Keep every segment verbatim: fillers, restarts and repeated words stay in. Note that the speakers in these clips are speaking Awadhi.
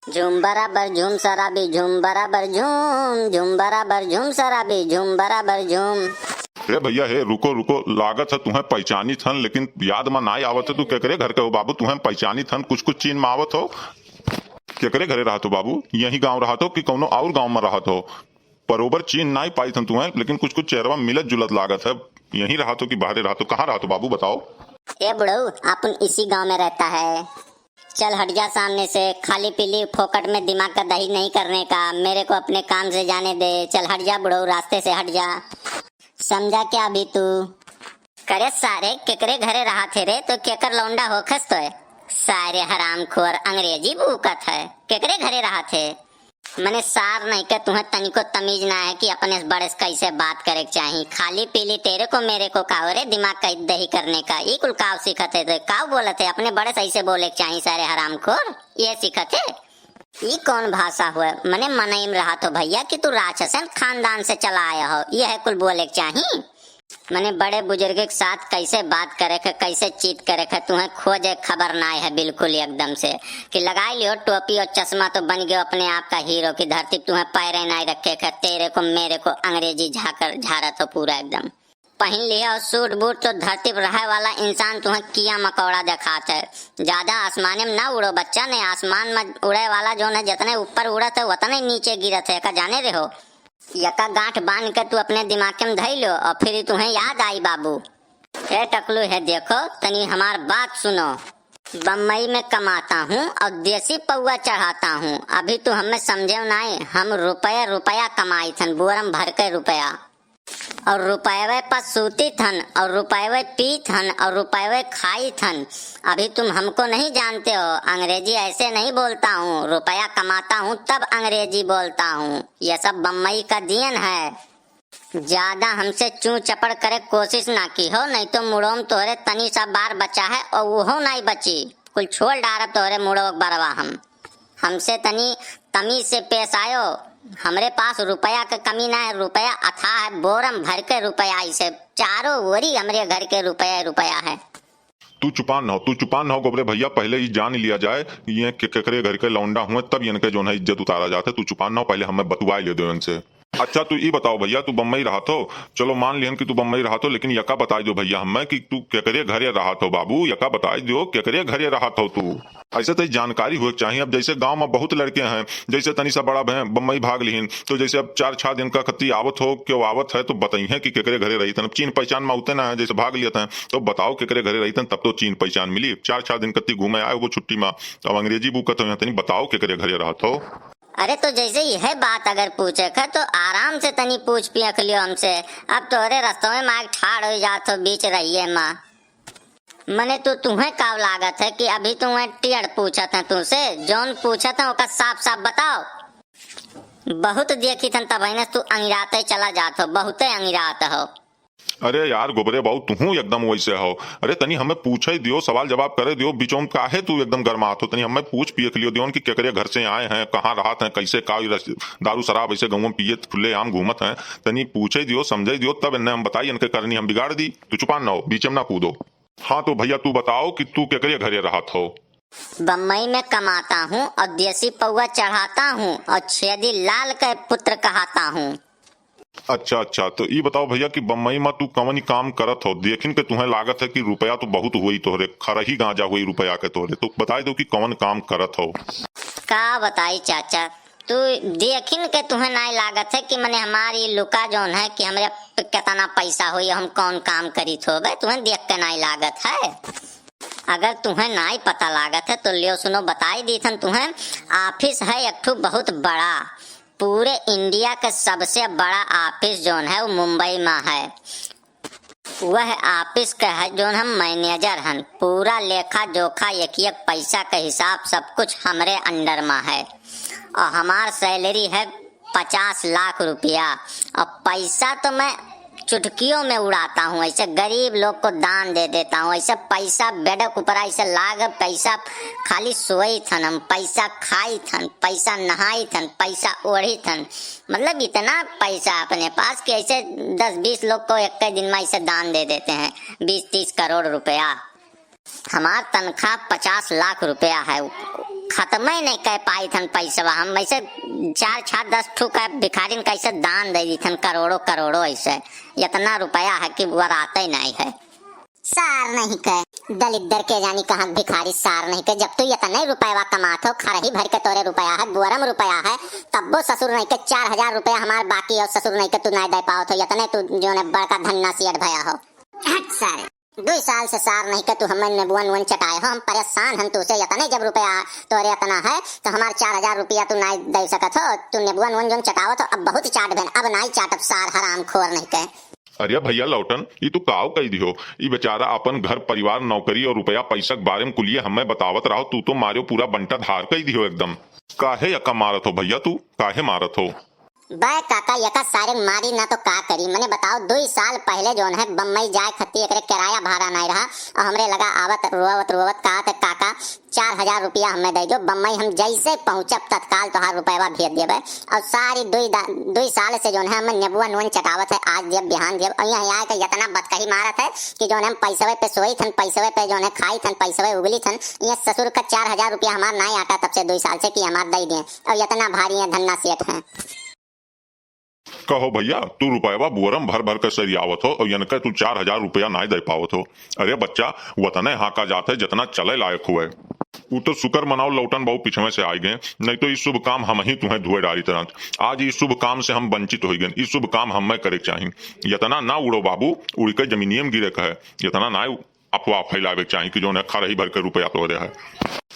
झूम बराबर झूम शराबी, झूम बराबर झूम, झूम बराबर झूम शराबी, झूम बराबर झूम। हे भैया, हे रुको, रुको, लागत है तुहें पहचानित हन, लेकिन याद मा नाई आवत है, तू केकरे घर के हो बाबू? तुहें पहचानित हन, कुछ कुछ चीन मा आवत हो। केकरे घरे रहत हो बाबू? यही गाँव रहत हो कि कौनो और गाँव मा रहत हो? बरोबर चीन नाई पाइत हन तुहें, लेकिन कुछ कुछ चेहरवा मिलत जुलत लागत है। यहीं रहत हो कि बाहरे रहत हो? कहाँ रहत हो बाबू, बताओ। ए बुढ़ऊ, अपन इसी गांव में रहता है। चल हट जा सामने से, खाली पीली फोकट में दिमाग का दही नहीं करने का, मेरे को अपने काम से जाने दे। चल हट जा बुढ़ऊ, रास्ते से हट जा, समझा क्या अभी तू? करे सारे, केकरे घरे रहत है रे, तो केकर लौंडा होखस तोय? सारे हरामखोर, अंग्रेजी बूकत है, केकरे घरे रहत है? मने सार नहीं के, तुहें तनिको तमीज ना है कि अपने से बड़े से कैसे बात करे के चाही। खाली पीली तेरे को मेरे को का हो रे, दिमाग का दही करने का, ई कुल काव सीखत है? तो काव बोलत है, अपने बड़े से ऐसे बोले के चाही सारे हरामखोर, ये सीखत है? ई कौन भाषा हुआ? मने मनई में रहत हो भैया कि तू राक्षसन खानदान से चला आया हो, यह कुल बोले के चाही? मने बड़े बुजुर्ग के साथ कैसे बात करे के, कैसे चीत करे के, तुहें खोजे खबर नाय है बिल्कुल एकदम से। कि लगाई लियो टोपी और चश्मा तो बन गयो अपने आप का हीरो की धरती, तुहें पैरे नाय रखे के, तेरे को मेरे को अंग्रेजी झाकर, झारत हो पूरा एकदम। पहन लिया और सूट बूट तो धरती पर रहे वाला इंसान तुहें किया मकौड़ा देखात है। ज्यादा आसमाने में ना उड़ो बच्चा, नहीं आसमान में उड़े वाला जो है जितने ऊपर उड़त है उतने नीचे गिरत है, का जाने रहो। यका गांठ बांध के तू अपने दिमाग में धई लो और फिर तुहें याद आई बाबू। हे टकलू, हे देखो, तनी हमार बात सुनो। बम्बई में कमाता हूँ और देसी पौवा चढ़ाता हूँ। अभी तू हमें समझे नाई, हम रुपया रुपया कमाई थन, बोरम भर के रुपया। और रुपयवे पर सूती थन और रुपयवे पी थन और रुपयवे खाई थन। अभी तुम हमको नहीं जानते हो, अंग्रेजी ऐसे नहीं बोलता हूँ, रुपया कमाता हूँ तब अंग्रेजी बोलता हूँ। ये सब बम्बई का दियन है। ज्यादा हमसे चू चपड़ करे कोशिश ना की हो, नहीं तो मुड़ोम तोहरे तनी सा बार बचा है और वो नाई बची, कुल छोड़ डारब तोहरे मुड़ो बरवा हम। हमसे तनी तमीज से पेश आयो। हमरे पास रुपया के कमी ना है, रुपया अथाह है, बोरम भर के रुपया, इसे चारों ओरी हमरे घर के रुपया रुपया है। तू चुपान न हो, तू चुपान न हो गोबरे भैया, पहले ई जान लिया जाए, ये के-, केकरे घर के लौंडा हुए, तब इनके जोन है इज्जत उतारा जात है। तू चुपान न हो, पहले हमें बतुआए ले दो इनसे। अच्छा, तू ई बताओ भैया, तू बम्बई रहत हो, चलो मान लिहन कि तू बम्बई रहत हो, लेकिन यका बताई दो भैया हमें कि तू केकरे घरे रहत हो बाबू, यका बताई दो केकरे घरे रहत हो तू। ऐसे तो जानकारी हुए के चाहिए। अब जैसे गांव में बहुत लड़के हैं, जैसे तनी सा बड़ा भय बम्बई भाग लिहिन, तो जैसे अब चार छह दिन का खत्ती आवत हो, क्यों आवत है तो बताइए कि केकरे घरे रही थन। अब चीन पहचान में उते ना है, जैसे भाग लिया था, तो बताओ केकरे घरे रही थन, तब तो चीन पहचान मिली। चार छह दिन कत्ती घूमे आए वो छुट्टी में, अब अंग्रेजी बूकत हो, तनी बताओ केकरे घरे रहत हो। अरे तो जैसे यह बात अगर पूछे के तो आराम से तनी पूछ पियख लियो हमसे। अब तोहरे रस्तवे में आके ठाड़ हो जात हो बीच रहिए माँ। मने तो तुहें काव लागत है कि अभी तुहें टेढ़ पूछत है तुमसे, जौन पूछत है ओका साफ साफ बताओ। बहुत देखी थन तब तू अंगिराते चला जात हो, बहुते अंगिरात हो। अरे यार गोबरे बाऊ, तुहू एकदम वैसे हो। अरे तनी हमें पूछे दियो, सवाल जवाब करे दियो, बीचों में काहे तू एकदम गरमात हो? तनी हमें पूछ पियख लियो दियोन कि केकरे घर से आए हैं, कहाँ रहत हैं, कैसे का ई रस-, दारू शराब ऐसे गाँव में पिए खुले आम घूमत हैं। तनी पूछे दियो, समझे दियो, तब इन्हें हम बताई, इनके करनी हम बिगाड़ दी। तू चुपान ना हो, बीच में ना कूदो। हाँ तो भैया तू बताओ कि तू केकरे घरे रहत हो? बम्बई में कमाता हूँ और देसी पौवा चढ़ाता हूँ और छेदी लाल के पुत्र कहाता हूँ। अच्छा, अच्छा, तो ई बताओ भैया कि बम्बई में तू कवन काम करत हो? देखिन के तुहें लागत है कि रुपया तो बहुत हुई तोहरे, खरही गांजा हुई रुपया के तोहरे, तो बताई दो कि कवन काम करत हो? का बताई चाचा, तू देखिन के तुहें नाई लागत है कि मने हमारी लुका जौन है कि हमरे प-, कितना पैसा होई, हम कौन काम करी थो बे, तुहें देख के नाई लागत है। अगर तुहें नाई पता लागत है तो लियो सुनो, बताई दी थन तुहें। ऑफिस है एक ठो बहुत बड़ा, पूरे इंडिया के सबसे बड़ा ऑफिस जौन है वो मुंबई में है। वह ऑफिस के है जौन हम मैनेजर हन, पूरा लेखा जोखा एक एक पैसा के हिसाब सब कुछ हमरे अंडर में है। और हमार सैलरी है पचास लाख रुपया। और पैसा तो मैं चुटकियों में उड़ाता हूँ, ऐसे गरीब लोग को दान दे देता हूँ, ऐसे पैसा बेडक ऊपर ऐसे लाग पैसा खाली सोई थन हम, पैसा खाई थन, पैसा नहाई थन, पैसा ओढ़ी थन, मतलब इतना पैसा अपने पास कि ऐसे दस बीस लोग को एक दिन में ऐसे दान दे देते हैं, बीस तीस करोड़ रुपया। हमार तनख्वाह पचास लाख रुपया है। खतमे नहीं कर पाई थन पैसवा। हम ऐसे चार छः दस ठू का भिखारिन कैसे दान दे दी थन, करोड़ों करोड़ों ऐसे। इतना रुपया है कि वो राते नहीं है। सार नहीं के दलिद्दर के जानी कहाँ भिखारी सार नहीं के। जब तू इतने रुपया कमात हो, खरही भर के तोरे रुपया है, बोरम रुपया है, तब्बो ससुर नहीं के चार हजार रुपया हमार बाकी हो, ससुर नहीं के तू नहीं दे पावत हो, इतने तू जोने बड़का धन्ना सेठ भया हो। हट सारे, दुई साल से सार नहीं के तू हमें नेबुअन वन चटाए हो, हम परेशान हन तू से। इतने जब रुपया तोरे इतना है तो हमार चार हजार रुपया तू नहीं दे सकत हो, तू नेबुअन वन जोन चटावत हो, अब बहुत चाट भेन, अब नहीं चाटब सार हराम खोर नहीं के। अरे भैया लौटन, ई तू काव कई दिहो? ई बेचारा अपन घर परिवार, नौकरी और रुपया पैसा के बारे में कुलिये हमें बतावत रहो, तू तो मार्यो पूरा बंटा धार कई दिहो एकदम। काहे यका मारत हो भैया तू, काहे मारत हो? बे काका, यका सारे मारी ना तो का करी? मने बताओ, दुई साल पहले जोन है बम्बई जाए खत्ती एकरे किराया भाड़ा नहीं रहा और हमरे लगा आवत रोवत रोवत कहा थे, "काका, चार हजार रुपया हमें दे दो, बम्बई हम जैसे पहुँचब तत्काल तोहार रुपयवा भेज देबे।" और सारी दुई दा-, दुई साल से जोन है हमें नेबुआ नून चटावत है, आज देब, बिहान देब, और यहाँ आए के इतना बतकही मारत है कि जोन हम पैसवे पे सोई थन, पैसवे पे जोन है खाई थन, पैसवे उगली थन। ये ससुर का चार हजार रुपया हमार नहीं आटा तब से दुई साल से कि हमार दे दें, और इतना भारी है धन्ना सेठ है। कहो भैया, तू रुपयवा बोरम भर भर के सरियावत हो और यनके तू चार हजार रुपया नाय दे पावत हो। अरे बच्चा, वतने हाँका जात है जितना चले लायक हुए। उ तो शुक्र मनाओ लौटन बाबू पिछवे से आइ गए, नहीं तो ई शुभ काम हम ही तुम्हें धुए डारित रहत। आज ई शुभ काम से हम वंचित होइ गए। ई शुभ काम हमें करे के चाही। यतना ना उड़ो बाबू, उड़ के जमीनिये में गिरे के है। यतना ना अफवाह फैलावे के चाही कि जोन है खरही भर के रुपया तोरे है।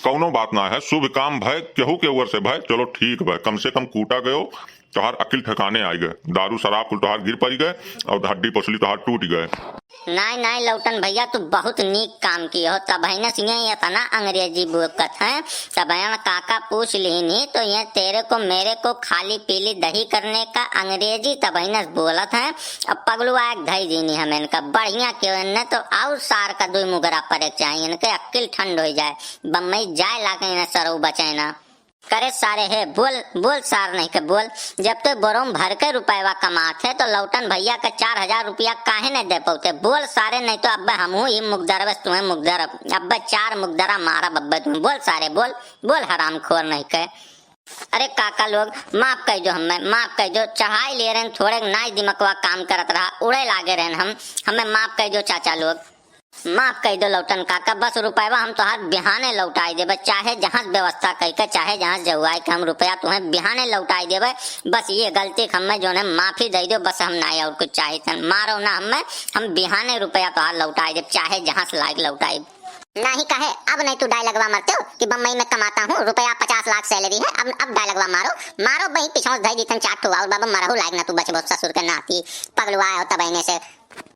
कौनो बात ना है, शुभ काम भय, केहू के ओर से भय, चलो ठीक भय, कम से कम कूटा गयो, तोहार अकिल ठिकाने आइ गए, दारू शराब कुल तोहार गिर पड़ गए और हड्डी पसली तोहार टूट गए। नाय, नाय, लौटन भैया, तू बहुत नीक काम किए हो। तबहिने से ये इतना अंग्रेजी बोकत हैं, तबहिने काका पूछ लीनी तो ये तेरे को मेरे को खाली पीली दही करने का अंग्रेजी तबहिने से बोलत हैं। अब पगलू आग धई दीनी हम इनका, बढ़िया क्यों इनने तो और सार का दुई मुगरा पड़े के चाहिए, इनके अक्किल ठंड हो जाए, बम्बई जाए लागे इन्हें सरऊ बचे ना। करे सारे है, बोल, बोल सार नहीं के बोल। जब तो बोरोम भर के रुपयवा कमात है तो लौटन भैया के चार हजार रुपया काहे नहीं दे पाते? बोल सारे, नहीं तो अब्बे हमहू ही मुगदरबे तुम्हें मुगदरब, अब्बे चार मुगदरा मारब अब्बे तुम्हें। बोल सारे, बोल, बोल हरामखोर नहीं के। अरे काका लोग, माफ कर दो हमें, माफ कर दो। चढ़ाई ले रहन, थोड़े नाई दिमकवा काम करत रहा, उड़े लागे रहन हम, हमें माफ कर दो चाचा लोग। माफ कह दो लौटन काका, बस रुपयवा हम तोहार बिहाने लौटाई देबे, चाहे जहाँ से व्यवस्था कई के, चाहे जहाँ से जहुआई के, हम रुपया तुम्हें बिहाने लौटाई देबे। बस ये गलती के हमें जोन है माफी दे दो, बस हम ना और कुछ चाहित हन। मारो ना हमें, हम बिहाने रुपया तोहार लौटाई देब, चाहे जहाँ से लायक लौटाई। नहीं कहे, अब नहीं तू डायलगवा मारते हो कि बम्बई में कमाता हूँ, रुपया पचास लाख सैलरी है, अब, अब डायलगवा मारो, मारो बही पिछौस धई दीथन चार ठो और बाबा मरहू लायक ना तू बचबो ससुर के नाती, पगलुआ हो तब ऐने से।